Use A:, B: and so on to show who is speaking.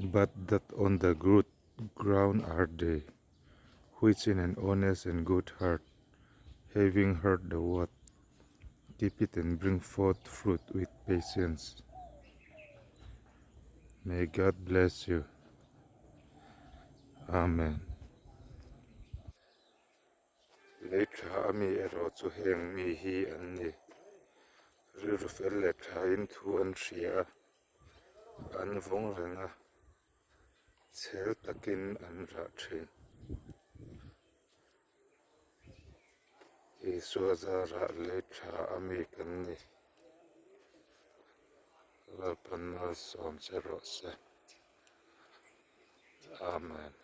A: But that on the good ground are they, which in an honest and good heart, having heard the word, keep it and bring forth fruit with patience. May God bless you. Amen. Lei tha a mi erawh chu heng mi hi an ni. Rilru fel leh thain thu an hria a, an vawng reng a, chhel takin an rah thin. Isua zarah lei tha a mi kan ni. Lalpan malsawm che rawh se. Amen.